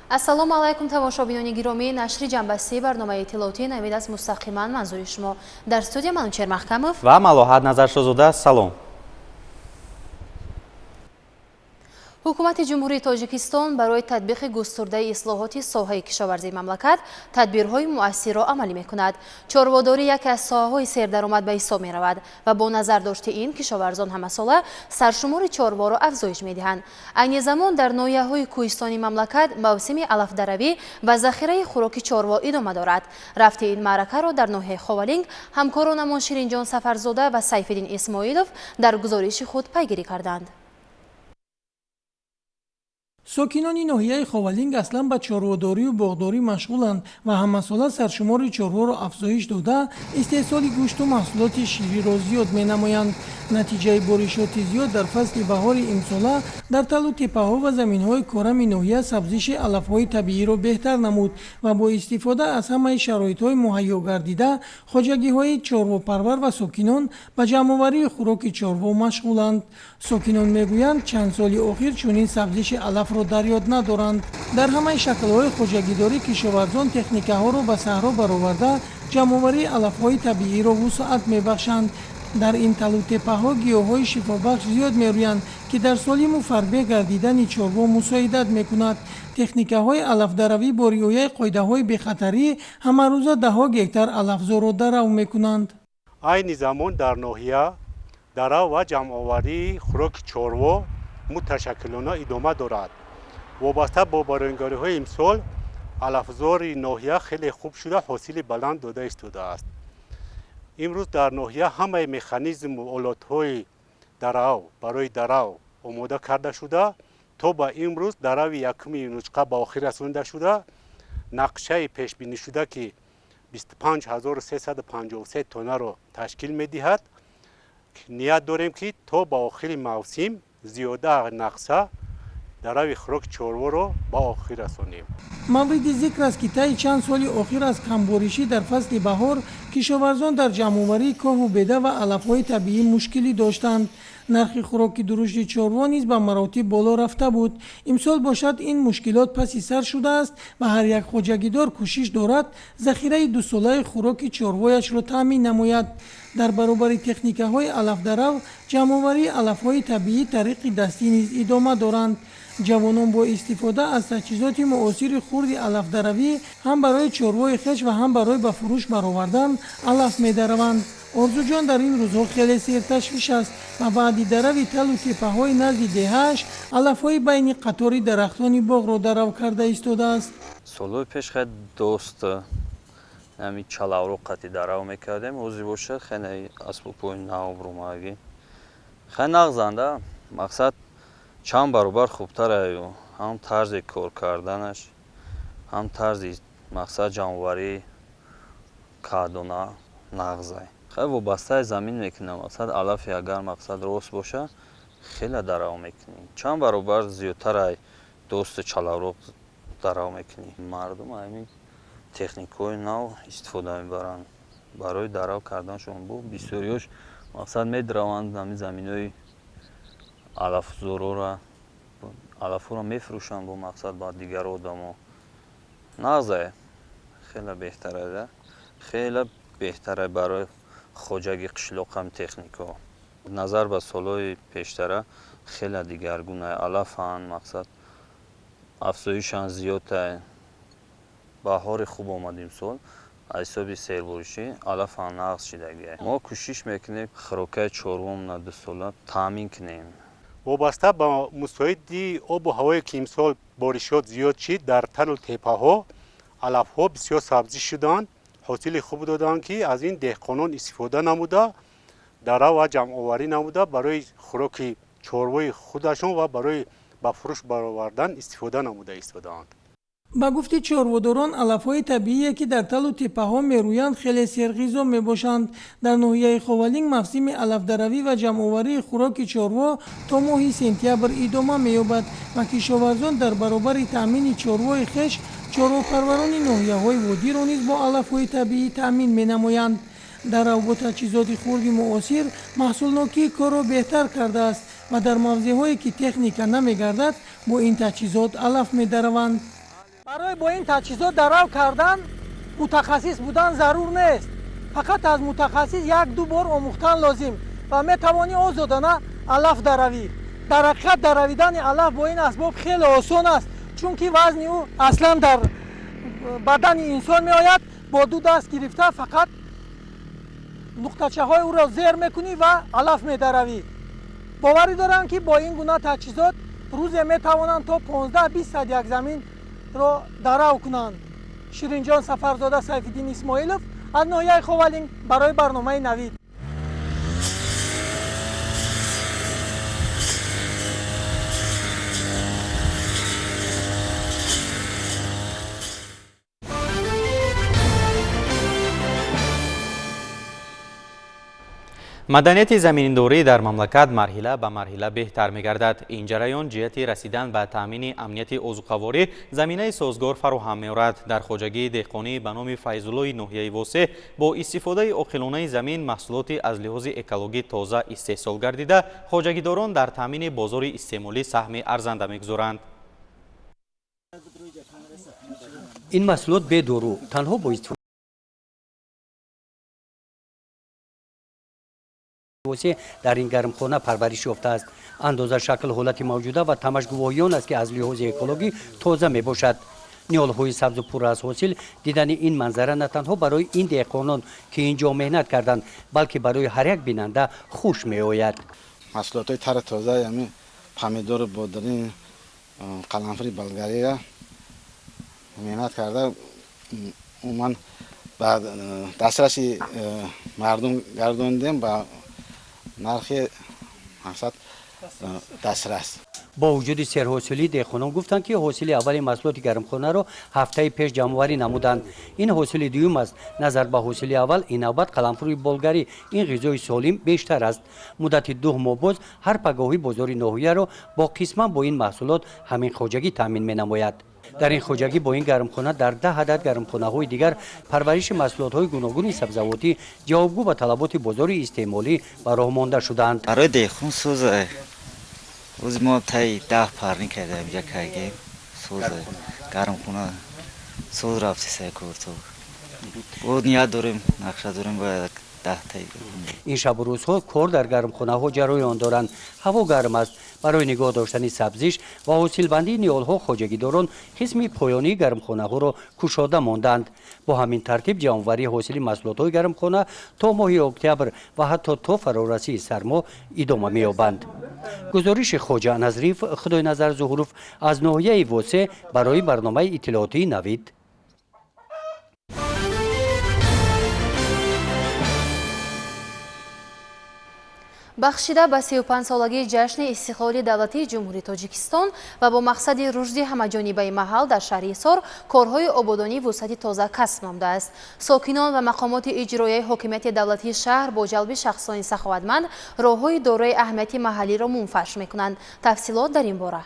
Ассалому алайкум, тамошобинони гиромӣ. Нашри ҷамъбастии барномаи иттилоотии Навид аст, мустақиман манзури шумо. Дар студия Манучер Маҳкамов ва Малоҳат Назаршозода. Салом. Ҳукумати Ҷумҳурии Тоҷикистон барои татбиқи густурдаи ислоҳоти соҳаи кишоварзии мамлакат тадбирҳои муассирро амалӣ мекунад. Чорводорӣ яке аз соҳаҳои сердаромад ба ҳисоб меравад ва бо назардошти ин кишоварзон ҳамасола саршумори чорворо афзоиш медиҳанд. Айни замон дар ноҳияҳои кӯҳистони мамлакат мавсими алафдаравӣ ва захираи хӯроки чорво идома дорад. Рафти ин маъракаро дар ноҳияи Ховалинг ҳамкоронамон Ширинҷон Сафарзода ва Сайфиддин Исмоилов дар гузориши худ пайгирӣ карданд. Сокинони ноҳияи Ховалинг аслан ба чорводорию боғдорӣ машғуланд ва ҳамасола саршумори чорворо афзоиш дода, истеҳсоли гӯшту маҳсулоти шириро зиёд менамоянд. Натиҷаи боришоти зиёд дар фасли баҳори имсола дар талу теппаҳо ва заминҳои корами ноҳия сабзиши алафҳои табииро беҳтар намуд ва бо истифода аз ҳамаи шароитҳои муҳайё гардида, хоҷагиҳои чорвопарвар ва сокинон ба ҷамъоварии хӯроки чорво машғуланд. Сокинон мегӯянд, чанд соли охир чунин сабзиши алафро дар ёд надоранд. Дар ҳамаи шаклҳои хоҷагидорӣ кишоварзон техникаҳоро ба саҳро бароварда, ҷамъоварии алафҳои табииро вусъат мебахшанд. Дар ин талутеппаҳо гиёҳҳои шифобахш зиёд мерӯянд, ки дар солиму фарбеҳ гардидани чорво мусоидат мекунад. Техникаҳои алафдаравӣ бо риояи қоидаҳои бехатарӣ ҳамарӯза даҳҳо гектар алафзорро дарав мекунанд. Айни замон дар ноҳия дарав ва ҷамъоварии хӯроки чорво муташаккилона идома дорад. Вобаста бо боронгариҳои имсол алафзори ноҳия хеле хуб шуда, ҳосили баланд дода истодааст. Имрӯз дар ноҳия ҳамаи механизму олотҳои дарав барои дарав омода карда шуда, то ба имрӯз дарави якуми юнучқа ба охир расонида шуда, нақшаи пешбинишуда, ки 25353 тоннаро ташкил медиҳад, ният дорем, ки то ба охири мавсим зиёда нақша дарави хӯроки чорворо ба охир расонем. Мавриди зикр аст, ки таи чанд соли охир аз камборишӣ дар фасли баҳор кишоварзон дар ҷамъоварии коҳу беда ва алафҳои табиӣ мушкилӣ доштанд. Нархи хӯроки дурушти чорво низ ба маротиб боло рафта буд. Имсол бошад, ин мушкилот паси сар шудааст ва ҳар як хоҷагидор кӯшиш дорад захираи дусолаи хӯроки чорвояшро таъмин намояд. Дар баробари техникаҳои алафдарав, ҷамъоварии алафҳои табиӣ тариқи дастӣ низ идома доранд. Ҷавонон бо истифода аз таҷҳизоти муосири хурди алафдаравӣ ҳам барои чорвои хеш ва ҳам барои ба фурӯш баровардан алаф медараванд. Орзуҷон дар ин рӯзҳо хеле серташвиш аст ва баъди дарави талу теппаҳои назди деҳааш алафҳои байни қатори дарахтони боғро дарав карда истодааст. Солҳои пеш хеле дост ҳами чалавро қати дарав мекардем, ҳозир бошад, хеле асбобҳои нав румагӣ хеле нағзанда. Мақсад, чанд баробар хубтар аю, ҳам тарзи кор карданаш, ҳам тарзи, мақсад, ҷамъоварии каъдона нағзай. Хеле вобастаи замин мекунам. Мақсад, алафе агар, мақсад, рост боша, хеле дарав мекунӣ, чанд баробар зиёдтар ай досту чалавро дарав мекунӣ. Мардум ҳамин техникаҳои нав истифода мебаранд барои дарав карданашон. Бо бисёриёш, мақсад, медараванд ҳамин заминои алафзорора, алафҳоро мефурӯшанд бо мақсад ба дигар одамо. Нағзае, хеле беҳтарада, хеле беҳтара барои хоҷаги қишлоқ ҳам техникаҳо. Назар ба солҳои пештара хеле дигаргуна алафанд, мақсад, афзоишан зиёдта. Баҳори хуб омад имсол, аз ҳисоби серборишӣ алафам нағз шидагия. Мо кӯшиш мекунем хӯрокаи чорвомона дусола таъмин кунем. Вобаста ба мусоиди обу ҳавое, ки имсол боришот зиёд шид, дар талу теппаҳо алафҳо бисёр сабзӣ шуданд, ҳосили хуб доданд, ки аз ин деҳқонон истифода намуда, дарав ва ҷамъоварӣ намуда, барои хӯроки чорвои худашон ва барои ба фурӯш баровардан истифода намуда истодаанд. Ба гуфти чорводорон, алафҳои табиие, ки дар талу теппаҳо мерӯянд, хеле серғизо мебошанд. Дар ноҳияи Ховалинг мавсими алафдаравӣ ва ҷамъоварии хӯроки чорво то моҳи сентябр идома меёбад ва кишоварзон дар баробари таъмини чорвои хеш чорвопарварони ноҳияҳои водиро низ бо алафҳои табиӣ таъмин менамоянд. Дарав бо таҷҳизоти хурди муосир маҳсулнокии корро беҳтар кардааст ва дар мавзеъҳое, ки техника намегардад, бо ин таҷҳизот алаф медараванд. Барои бо ин таҷҳизот дарав кардан мутахассис будан зарур нест. Фақат аз мутахассис як-ду бор омӯхтан лозим ва метавонӣ озодона алаф даравӣ. Дар ҳақиқат даравидани алаф бо ин асбоб хеле осон аст, чунки вазни ӯ аслан дар бадани инсон меояд. Бо ду даст гирифта фақат нуқтачаҳои ӯро зер мекунӣ ва алаф медаравӣ. Боварӣ дорам, ки бо ин гуна таҷҳизот рӯзе метавонанд то 15-20 сад як заминро дарав кунанд. Ширинҷон Сафарзода, Сайфиддин Исмоилов аз ноҳияи Ховалинг барои барномаи Навид. Маданияти заминдорӣ дар мамлакат марҳила ба марҳила беҳтар мегардад. Ин ҷараён ҷиҳати расидан ба таъмини амнияти озуқаворӣ заминаи созгор фароҳам меорад. Дар хоҷагии деҳқонӣ ба номи Файзуллои ноҳияи Восеъ бо истифодаи оқилонаи замин маҳсулоти аз лиҳози экологӣ тоза истеҳсол гардида, хоҷагидорон дар таъмини бозори истеъмолӣ саҳми арзанда мегузоранд. Ин маҳсулот бедору танҳо бо истифода дар ин гармхона парвариш ёфтааст. Андоза, шакл, ҳолати мавҷуда ва тамаш гувоҳиён аст, ки аз лиҳози экологӣ тоза мебошад. Ниҳолҳои сабзу пур аз ҳосил. Дидани ин манзара на танҳо барои ин деҳқонон, ки ин ҷо меҳнат карданд, балки барои ҳар як бинанда хуш меояд. Маҳсулотҳои тари тоза, яъне помидору бодрин, қаламфури болгария меҳнат карда, умуман ба дастраси мардум гардондем ба нархи мақсад дастрас. Бо вуҷуди серҳосилӣ деҳқонон гуфтанд, ки ҳосили аввали маҳсулоти гармхонаро ҳафтаи пеш ҷамъоварӣ намуданд. Ин ҳосили дуюм аст. Назар ба ҳосили аввал ин навбат қаламфури болгарӣ, ин ғизои солим бештар аст. Муддати 2 моҳ боз ҳар пагоҳӣ бозори ноҳияро бо қисман бо ин маҳсулот ҳамин хоҷагӣ таъмин менамояд. Дар ин хоҷагӣ бо ин гармхона дар 10 адад гармхонаҳои дигар парвариши маҳсулотҳои гуногуни сабзавотӣ ҷавобгӯ ба талаботи бозори истеъмолӣ ба роҳ монда шуданд. Барои деҳқон сӯза рӯзи мо таи 10 парни кардаем, ҷа кардем сӯза гармхона сӯз рафти сай курту. Бо ният дорем, нақша дорем бояд 10 таи. Ин шабу рӯзҳо кор дар гармхонаҳо ҷараён доранд. Ҳаво гарм аст. Барои нигоҳ доштани сабзиш ва ҳосилбандии ниҳолҳо хоҷагидорон қисми поёнии гармхонаҳоро кушода монданд. Бо ҳамин тартиб ҷамъоварии ҳосили маҳсулотҳои гармхона то моҳи октябр ва ҳатто то фарорасии сармо идома меёбанд. Гузориши Хоҷа Назриев, Худойназар Зуҳуров аз ноҳияи Восеъ барои барномаи иттилоотии Навид. Бахшида ба 35-солагии ҷашни истиқлоли давлатии Ҷумҳурии Тоҷикистон ва бо мақсади рушди ҳамаҷонибаи маҳал дар шаҳри Ҳисор корҳои ободонӣ вусъати тоза касб намудааст. Сокинон ва мақомоти иҷроияи ҳокимияти давлатии шаҳр бо ҷалби шахсони саховатманд роҳҳои дорои аҳамияти маҳаллиро мунфарш мекунанд. Тафсилот дар ин бора.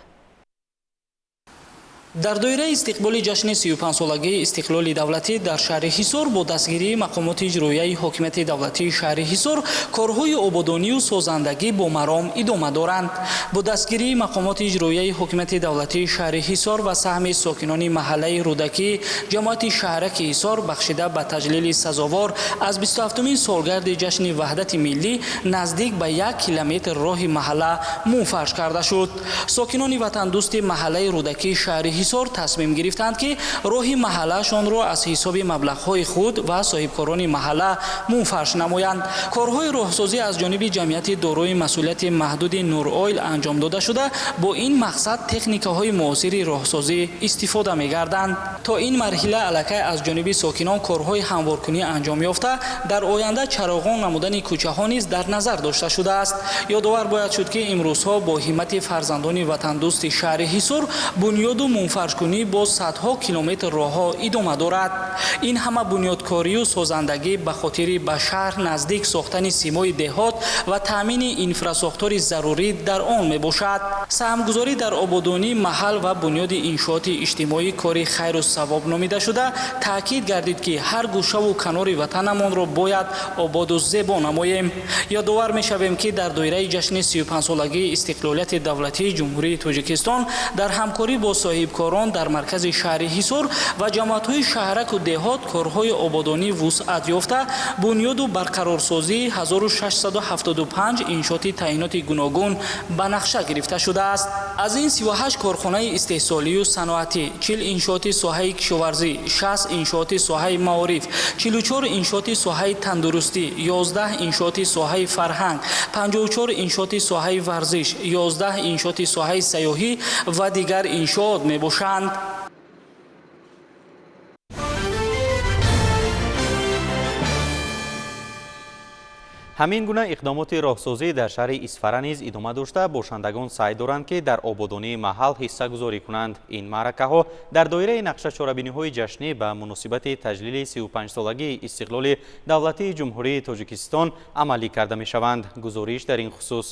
Дар доираи истиқболи ҷашни 35-солагии истиқлоли давлатӣ дар шаҳри Ҳисор бо дастгирии мақомоти иҷроияи ҳокимияти давлатии шаҳри Ҳисор корҳои ободонию созандагӣ бо маром идома доранд. Бо дастгирии мақомоти иҷроияи ҳокимияти давлатии шаҳри Ҳисор ва саҳми сокинони маҳаллаи Рӯдакӣ ҷамоати шаҳраки Ҳисор бахшида ба таҷлили сазовор аз 27-умин солгарди ҷашни ваҳдати миллӣ наздик ба 1 километр роҳи маҳалла мунфарш карда шуд. Сокинони ватандӯсти маҳаллаи Рӯдакии шаҳри Ҳисор тасмим гирифтанд, ки роҳи маҳаллаашонро аз ҳисоби маблағҳои худ ва соҳибкорони маҳалла мунфарш намоянд. Корҳои роҳсозӣ аз ҷониби ҷамъияти дорои масъулияти маҳдуди Нуройл анҷом дода шуда, бо ин мақсад техникаҳои муосири роҳсозӣ истифода мегарданд. То ин марҳила аллакай аз ҷониби сокинон корҳои ҳамворкунӣ анҷом ёфта, дар оянда чароғон намудани кӯчаҳо низ дар назар дошта шудааст. Ёдовар бояд шуд, ки имрӯзҳо бо ҳиммати фарзандони ватандӯсти шаҳри Ҳисор бунёду мунфаршкунӣ бо садҳо километр роҳҳо идома дорад. Ин ҳама бунёдкорию созандагӣ ба хотири ба шаҳр наздик сохтани симои деҳот ва таъмини инфрасохтори зарурӣ дар он мебошад. Саҳмгузорӣ дар ободонии маҳал ва бунёди иншооти иҷтимоӣ кори хайру савоб номида шуда, таъкид гардид, ки ҳар гӯшаву канори ватанамонро бояд ободу зебо намоем. Ёдовар мешавем, ки дар доираи ҷашни 35-солагии истиқлолияти давлатии Ҷумҳурии Тоҷикистон дар ҳамкорӣ бо соҳибкор Соҳибкорон дар маркази шаҳри Ҳисор ва ҷамоатҳои шаҳраку деҳот корҳои ободонӣ вусъат ёфта, бунёду барқарорсозии 1675 иншооти таъиноти гуногун ба нақша гирифта шудааст. Аз ин 38 корхонаи истеҳсолию саноатӣ, 40 иншооти соҳаи кишоварзӣ, 60 иншооти соҳаи маориф, 44 иншооти соҳаи тандурустӣ, 11 иншооти соҳаи фарҳанг, 54 иншооти соҳаи варзиш, 11 иншооти соҳаи сайёҳӣ ва дигар иншоот мебошанд. Ҳамин гуна иқдомоти роҳсозӣ дар шаҳри Исфара низ идома дошта, бошандагон саъй доранд, ки дар ободонии маҳал ҳиссагузорӣ кунанд. Ин маъракаҳо дар доираи нақша чорабиниҳои ҷашнӣ ба муносибати таҷлили 35-солагии истиқлоли давлатии Ҷумҳурии Тоҷикистон амалӣ карда мешаванд. Гузориш дар ин хусус.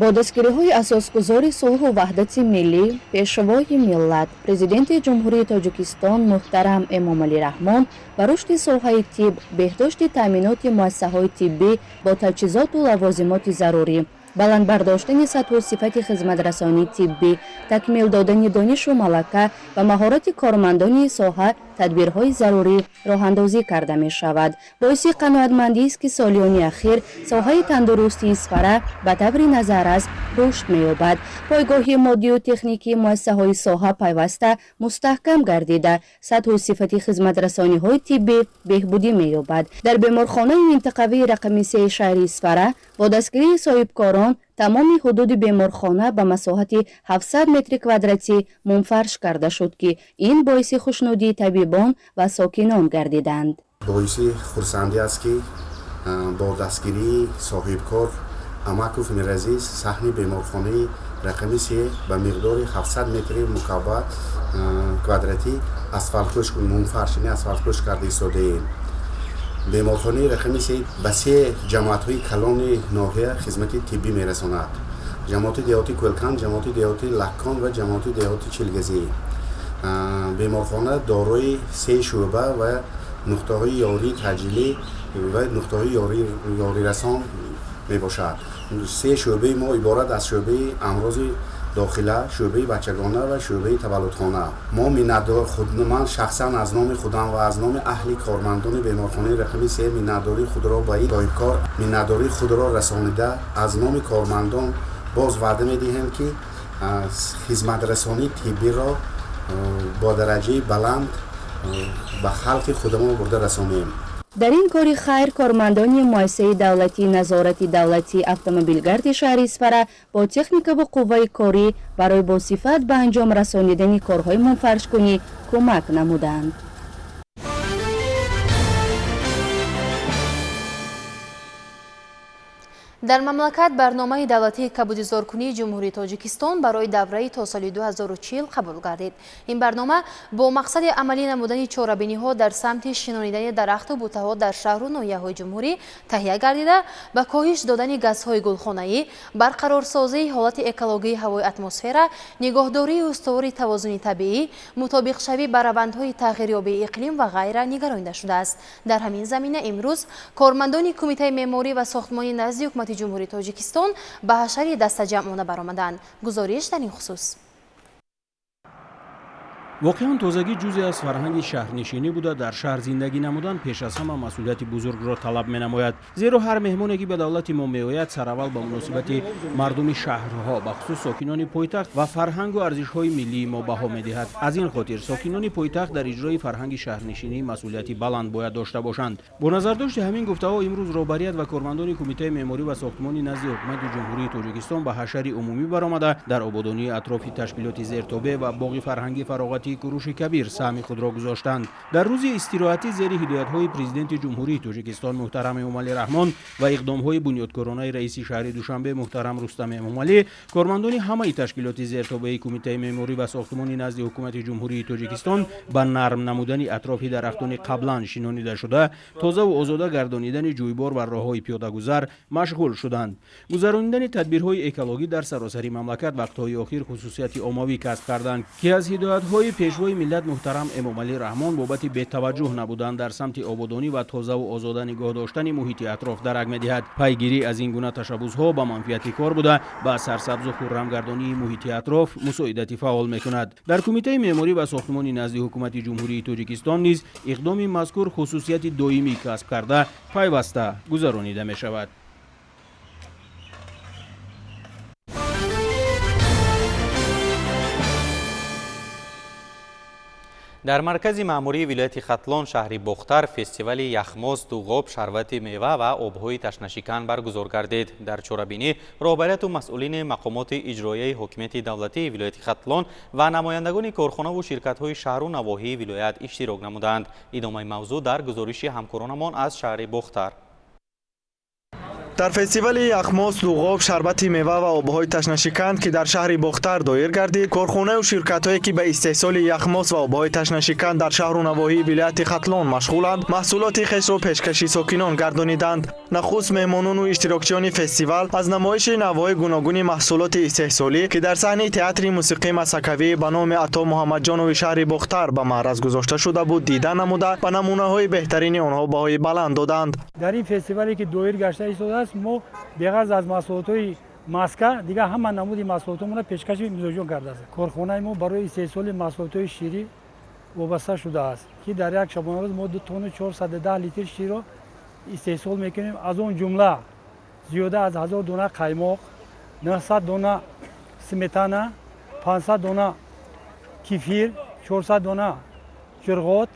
Бо дастгириҳои асосгузори сулҳу ваҳдати миллӣ, пешвои миллат, президенти Ҷумҳурии Тоҷикистон муҳтарам Эмомалӣ Раҳмон ба рушди соҳаи тиб, беҳдошти таъминоти муассисаҳои тиббӣ бо таҷҳизоту лавозимоти зарурӣ, баланд бардоштани сатҳу сифати хизматрасонии тиббӣ, такмил додани донишу малака ва маҳорати кормандони соҳа тадбирҳои зарурӣ роҳандозӣ карда мешавад. Боиси қаноатмандист, ки солиёни ахир соҳаи тандурустии Исфара ба таври назаррас рушд меёбад. Пойгоҳи моддию техникии муассисаҳои соҳа пайваста мустаҳкам гардида, сатҳу сифати хизматрасониҳои тиббӣ беҳбудӣ меёбад. Дар беморхонаи минтақавии рақами 3 шаҳри Исфара бо дастгирии соҳибкорон тамоми ҳудуди беморхона ба масоҳати 700 метри квадратӣ мунфарш карда шуд, ки ин боиси хушнудии табибон ва сокинон гардиданд. Боиси хурсандӣ аст, ки бо дастгирии соҳибкор Амаков Миразиз саҳни беморхонаи рақами 3 ба миқдори 700 метри мукаббаъ квадратӣ асфалтпӯш мунфарш, яъне асфалтпӯш карда истодаем. Беморхонаи рақами 3 ба се ҷамоатҳои калони ноҳия хизмати тиббӣ мерасонад: ҷамоати деҳоти Кӯлкан, ҷамоати деҳоти Лаккон ва ҷамоати деҳоти Чилгазӣ. Беморхона дорои се шӯъба ва нуқтаҳои ёрии таъҷилӣ ва нуқтаҳои ёрирасон мебошад. Се шӯъбаи мо иборат аз шӯъбаи амрози дохила, шӯъбаи бачагона ва шӯъбаи таваллудхона. Мо миннатдор худ, ман шахсан аз номи худам ва аз номи аҳли кормандони беморхонаи рақами 3 миннатдории худро ба ин соҳибкор миннатдории худро расонида, аз номи кормандон боз ваъда медиҳем, ки хизматрасонии тиббиро бо дараҷаи баланд ба халқи худамон бурда расонем. Дар ин кори хайр кормандони муассисаи давлатии назорати давлатии автомобилгарди шаҳри Исфара бо техникаву қувваи корӣ барои босифат ба анҷом расонидани корҳои мунфаршкунӣ кӯмак намуданд. Дар мамлакат барномаи давлатии кабудизоркунии Ҷумҳурии Тоҷикистон барои давраи то соли 2040 қабул гардид. Ин барнома бо мақсади амалӣ намудани чорабиниҳо дар самти шинонидани дарахту бутаҳо дар шаҳру ноҳияҳои ҷумҳурӣ таҳия гардида, ба коҳиш додани газҳои гулхонаӣ, барқарорсозии ҳолати экологии ҳавои атмосфера, нигоҳдории устувори тавозуни табиӣ, мутобиқшавӣ ба равандҳои тағйирёбии иқлим ва ғайра нигаронида шудааст. Дар ҳамин замина имрӯз кормандони Кумитаи меъморӣ ва сохтмонӣ назди ҳукумати Ҷумҳурии Тоҷикистон ба ҳашари дастаҷамъона баромаданд. Гузориш дар ин хусус. Воқеан тозагӣ ҷузъе аз фарҳанги шаҳрнишинӣ буда, дар шаҳр зиндагӣ намудан пеш аз ҳама масъулияти бузургро талаб менамояд. Зеро ҳар меҳмоне, ки ба давлати мо меояд, сараввал ба муносибати мардуми шаҳрҳо, бахусус сокинони пойтахт ва фарҳангу арзишҳои миллии мо баҳо медиҳад. Аз ин хотир сокинони пойтахт дар иҷрои фарҳанги шаҳрнишинӣ масъулияти баланд бояд дошта бошанд. Бо назардошти ҳамин гуфтаҳо имрӯз роҳбарият ва кормандони Кумитаи меъморӣ ва сохтмонӣ назди ҳукумати Ҷумҳурии Тоҷикистон ба ҳашари умумӣ баромада, дар ободонии атрофи ташкилоти зертобе ва боғи фарҳангӣ фароғатии Куруши Кабир саҳми худро гузоштанд. Дар рӯзи истироҳатӣ зери ҳидоятҳои президенти Ҷумҳурии Тоҷикистон муҳтарам Эмомалӣ Раҳмон ва иқдомҳои бунёдкоронаи раиси шаҳри Душанбе муҳтарам Рустам Эмомалӣ, кормандони ҳамаи ташкилоти зертобеи Кумитаи меъморӣ ва сохтмонӣ назди ҳукумати Ҷумҳурии Тоҷикистон ба нарм намудани атрофи дарахтони қаблан шинонидашуда, тозаву озода гардонидани ҷӯйбор ва роҳҳои пиёдагузар машғул шуданд. Гузаронидани тадбирҳои экологӣ дар саросари мамлакат вақтҳои охир хусусияти оммавӣ касб карданд, ки аз ҳидоятҳои Пешвои миллат муҳтарам Эмомалӣ Раҳмон бобати бетаваҷҷӯҳ набудан дар самти ободонӣ ва тозаву озода нигоҳ доштани муҳити атроф дарак медиҳад. Пайгирӣ аз ин гуна ташаббусҳо ба манфиати кор буда, ба сарсабзу хуррамгардонии муҳити атроф мусоидати фаъол мекунад. Дар Кумитаи меъморӣ ва сохтмони назди Ҳукумати Ҷумҳурии Тоҷикистон низ иқдоми мазкур хусусияти доимӣ касб карда, пайваста гузаронида мешавад. Дар маркази маъмурии вилояти Хатлон, шаҳри Бохтар, фестивали яхмоз, дуғоб, шарбати мева ва обҳои ташнашикан баргузор гардид. Дар чорабинӣ роҳбарияту масъулини мақомоти иҷроияи ҳокимияти давлатии вилояти Хатлон ва намояндагони корхонаву ширкатҳои шаҳру навоҳии вилоят иштирок намуданд. Идомаи мавзӯъ дар гузориши ҳамкоронамон аз шаҳри Бохтар. Дар фестивали яхмоз, дуғоб, шарбати мева ва обҳои ташнашикан, ки дар шаҳри Бохтар доир гардид, корхонаю ширкатҳое, ки ба истеҳсоли яхмоз ва обҳои ташнашикан дар шаҳру навоҳии вилояти Хатлон машғуланд, маҳсулоти хешро пешкаши сокинон гардониданд. Нахуст меҳмонону иштирокчиёни фестивал аз намоиши навъҳои гуногуни маҳсулоти истеҳсолӣ, ки дар саҳни театри мусиқии масакавӣ ба номи Ато Муҳаммадҷонови шаҳри Бохтар ба маъраз гузошта шуда буд, дида намуда, ба намунаҳои беҳтарини онҳо баҳои баланд доданд. Дар ин фестивале, ки доир гашта истодааст, мо беғарз аз маҳсулотҳои маска дигар ҳама намуди маҳсулотҳомонро пешкаши мизоҷон кардааст. Корхонаи мо барои истеҳсоли маҳсулотҳои ширӣ вобаста шудааст, ки дар як шабонарӯз мо 2 тонну 410 литр ширро истеҳсол мекунем. Аз он ҷумла зиёда аз 1000 дона қаймоқ, 900 дона сметана, 500 дона кефир, 400 дона ҷирғот,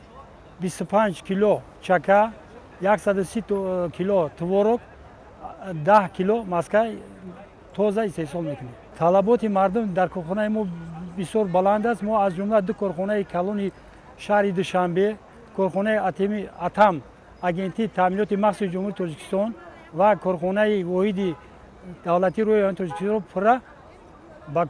25 кило чака, 130 кило творог, 10 кило маска тоза истеҳсол мекунем. Талаботи мардум дар корхонаи мо бисёр баланд аст. Мо аз ҷумла ду корхонаи калони шаҳри Душанбе, корхонаи Атам, агентии таъминоти махсуси Ҷумҳурии Тоҷикистон ва корхонаи воҳиди давлатии рӯи Тоҷикистонро пурра ба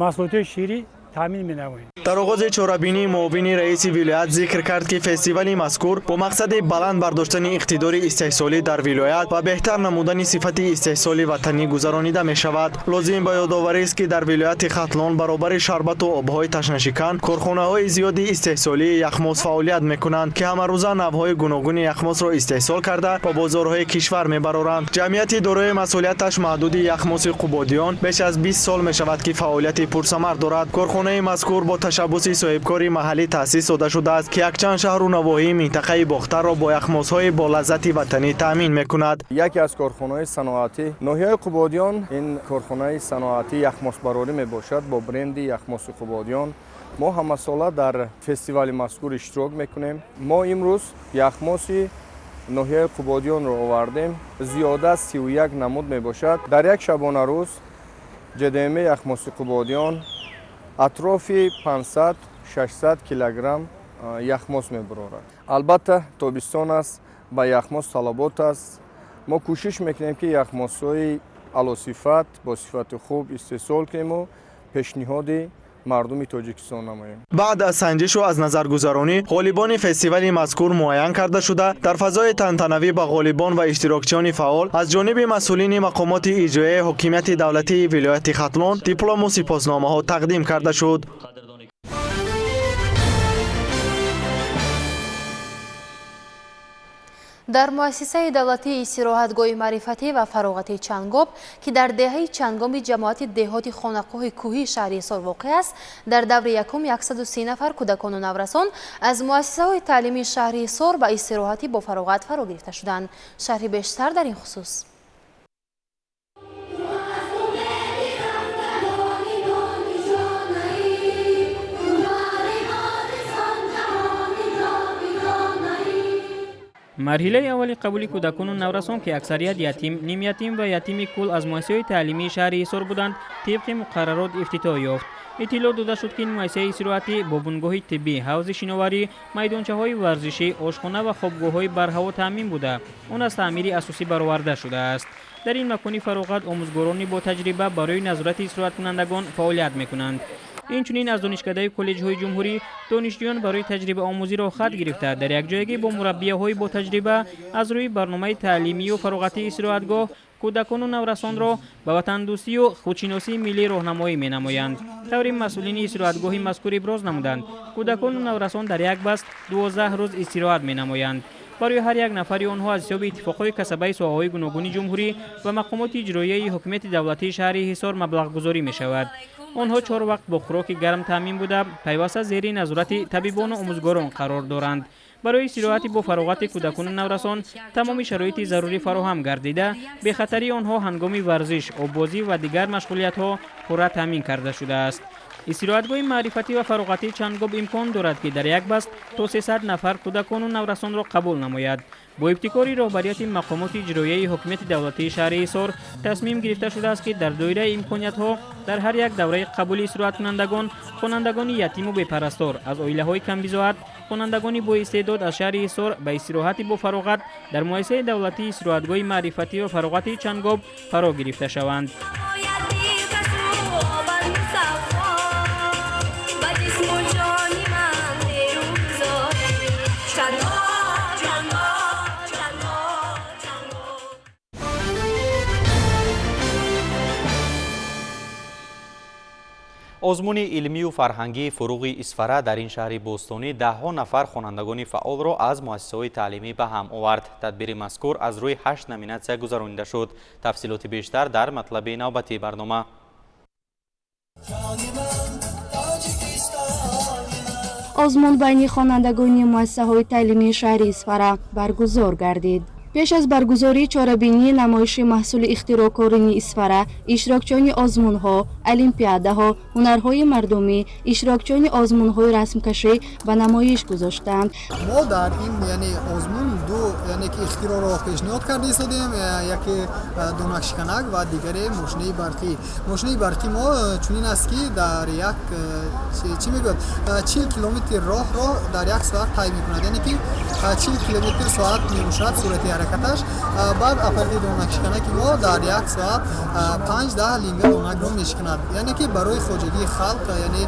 маҳсулотҳои ширӣ таъмин менамоем. Дар оғози чорабинӣ муовини раиси вилоят зикр кард, ки фестивали мазкур бо мақсади баланд бардоштани иқтидори истеҳсолӣ дар вилоят ва беҳтар намудани сифати истеҳсоли ватанӣ гузаронида мешавад. Лозим ба ёдоварист, ки дар вилояти Хатлон баробари шарбату обҳои ташнашикан корхонаҳои зиёди истеҳсолии яхмоз фаъолият мекунанд, ки ҳамарӯза навъҳои гуногуни яхмозро истеҳсол карда, ба бозорҳои кишвар мебароранд. Ҷамъияти дорои масъулияташ маҳдуди яхмози Қубодиён беш аз 20 сол мешавад, ки фаъолияти пурсамар дорад. Корхонаи мазкур бо ташаббуси соҳибкори маҳаллӣ таъсис дода шудааст, ки якчанд шаҳру навоҳии минтақаи Бохтарро бо яхмозҳои болаззати ватанӣ таъмин мекунад. Яке аз корхонаҳои саноатӣ ноҳияи Қубодиён ин корхонаи саноатӣ яхмозбарорӣ мебошад бо бренди яхмози Қубодиён. Мо ҳамасола дар фестивали мазкур иштирок мекунем. Мо имрӯз яхмози ноҳияи Қубодиёнро овардем. Зиёда аз 31 намуд мебошад. Дар як шабонарӯз ҷдм яхмози Қубодиён атрофи 500-600 килограмм яхмоз мебарорад. Албатта, тобистон аст, ба яхмоз талабот аст. Мо кӯшиш мекунем, ки яхмозҳои алосифат бо сифати хуб истеҳсол кунему пешниҳоди мардуми Тоҷикистон намоем. Баъд аз санҷишу аз назаргузаронӣ ғолибони фестивали мазкур муайян карда шуда, дар фазои тантанавӣ ба ғолибон ва иштирокчиёни фаъол аз ҷониби масъулини мақомоти иҷроияи ҳокимияти давлатии вилояти Хатлон диплому сипосномаҳо тақдим карда шуд. Дар муассисаи давлатии истироҳатгоҳи маърифатӣ ва фароғати Чангоб, ки дар деҳаи Чангоби ҷамоати деҳоти Хонақоҳи кӯҳии шаҳри Ҳисор воқеъ аст, дар даври якум 130 нафар кӯдакону наврасон аз муассисаҳои таълимии шаҳри Ҳисор ба истироҳатӣ бо фароғат фаро гирифта шуданд. Шарҳи бештар дар ин хусус. Марҳилаи аввали қабули кӯдакону наврасон, ки аксарият ятим, нимятим ва ятими кул аз муассисаҳои таълимии шаҳри Ҳисор буданд, тибқи муқаррарот ифтитоҳ ёфт. Иттилоъ дода шуд, ки ин муассисаи истироҳатӣ бо бунгоҳи тиббӣ, ҳавзи шиноварӣ, майдончаҳои варзишӣ, ошхона ва хобгоҳҳои барҳаво таъмин буда, он аз таъмири асосӣ бароварда шудааст. Дар ин макони фароғат омӯзгорони бо таҷриба барои назорати истироҳаткунандагон фаъолият мекунанд. Инчунин аз донишкадаи коллеҷҳои ҷумҳурӣ донишҷӯён барои таҷрибаомӯзиро хат гирифта, дар якҷоягӣ бо мураббияҳои ботаҷриба аз рӯи барномаи таълимию фароғатии истироҳатгоҳ Кӯдакону наврасонро ба ватандӯстию худшиносии миллӣ роҳнамоӣ менамоянд. Таври масъулини истироҳатгоҳи мазкур иброз намуданд, кӯдакону наврасон дар як баст 12 рӯз истироҳат менамоянд. Барои ҳар як нафари онҳо аз ҳисоби иттифоқҳои касабаи соҳаҳои гуногуни ҷумҳурӣ ва мақомоти иҷроияи ҳокимияти давлатии шаҳри Ҳисор маблағгузорӣ мешавад. Онҳо 4 вақт бо хӯроки гарм таъмин буда, пайваста зери назорати табибону омӯзгорон қарор доранд. Барои истироҳати бо фароғати кӯдакону наврасон тамоми шароити зарурӣ фароҳам гардида, бехатарии онҳо ҳангоми варзиш, оббозӣ ва дигар машғулиятҳо пурра таъмин карда шудааст. Истироҳатгоҳи маърифатӣ ва фароғатии Чангоб имкон дорад, ки дар як баст то 300 нафар кӯдакону наврасонро қабул намояд. Бо ибтикори роҳбарияти мақомоти иҷроияи ҳокимияти давлатии шаҳри Ҳисор тасмим гирифта шудааст, ки дар доираи имкониятҳо дар ҳар як давраи қабули истироҳаткунандагон хонандагони ятиму бепарастор аз оилаҳои камбизоат, хонандагони боистеъдод аз шаҳри Ҳисор ба истироҳати бофароғат дар муассисаи давлатии истироҳатгоҳи маърифатӣ ва фароғатии Чангоб фаро гирифта шаванд. Озмуни илмию фарҳангии Фуруғи Исфара дар ин шаҳри бостонӣ даҳҳо нафар хонандагони фаъолро аз муассисаҳои таълимӣ ба ҳам овард. Тадбири мазкур аз рӯи 8 номинатсия гузаронида шуд. Тафсилоти бештар дар матлаби навбатии барнома. Озмун байни хонандагони муассисаҳои таълимии шаҳри Исфара баргузор гардид. Пеш аз баргузории чорабинии намоиши маҳсули ихтироъкорини Исфара, иштирокчиёни озмунҳо, олимпиадаҳо, ҳунарҳои мардумӣ, иштирокчиёни озмунҳои расмкашӣ ба намоиш гузоштанд. Мо дар ин яъне озмун ду яъне ки ихтироъро пешниҳод карда истодем, яке донакшиканак ва дигаре мошинаи барқӣ. Мошинаи барқӣ мо чунин аст, ки дар як чӣ мегӯяд 40 километр роҳро дар як соат тай мекунад, яъне ки 40 километр соат мебошад суръати ҳаракаташ. Баъд аппарати донакшиканаки мо дар як соат 5-10 линга донакро мешиканад, яъне ки барои хоҷагии халқ, яъне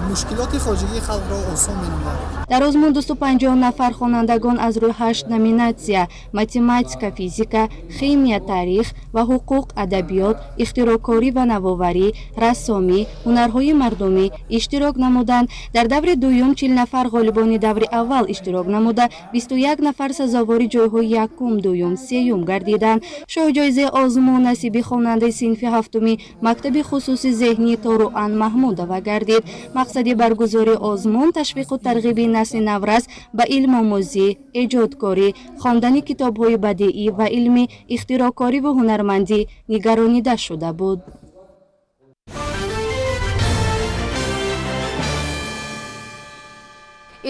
мушкилоти хоҷагии халқро осон менамояд. Дар озмун 250 нафар хонандагон аз рӯи 8 номинатсия математика, физика, химия, таърих ва ҳуқуқ, адабиёт, ихтироъкорӣ ва навоварӣ, рассомӣ, ҳунарҳои мардумӣ иштирок намуданд. Дар даври дуюм 40 нафар ғолибони даври аввал иштирок намуда, 21 нафар сазовори ҷойҳои якум, дуюм, сеюм гардиданд. Шоҳҷоизаи озмун насиби хонандаи синфи ҳафтуми мактаби хусусӣ зеҳнии Торуан Маҳмудова гардид. Мақсади баргузории озмун ташвиқу тарғиби насли наврас ба илмомӯзӣ, эҷодкорӣ, хондани китобҳои бадиӣ ва илмӣ, ихтироъкорӣ ва ҳунармандӣ нигаронида шуда буд.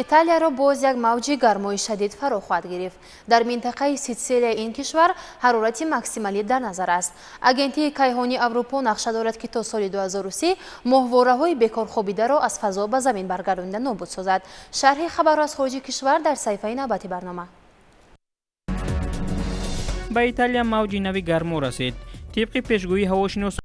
Италияро боз як мавҷи гармои шадид фаро хоҳад гирифт. Дар минтақаи Ситсилия ин кишвар ҳарорати максималӣ дар назар аст. Агентии кайҳонии Аврупо нақша дорад, ки то соли 2030 моҳвораҳои бекорхобидаро аз фазо ба замин баргардонида нобуд созад. Шарҳи хабарро аз хориҷи кишвар дар саҳифаи навбати барнома. Ба Италия мавҷи нави гармо расид. Тибқи пешгӯии ҳавошиносон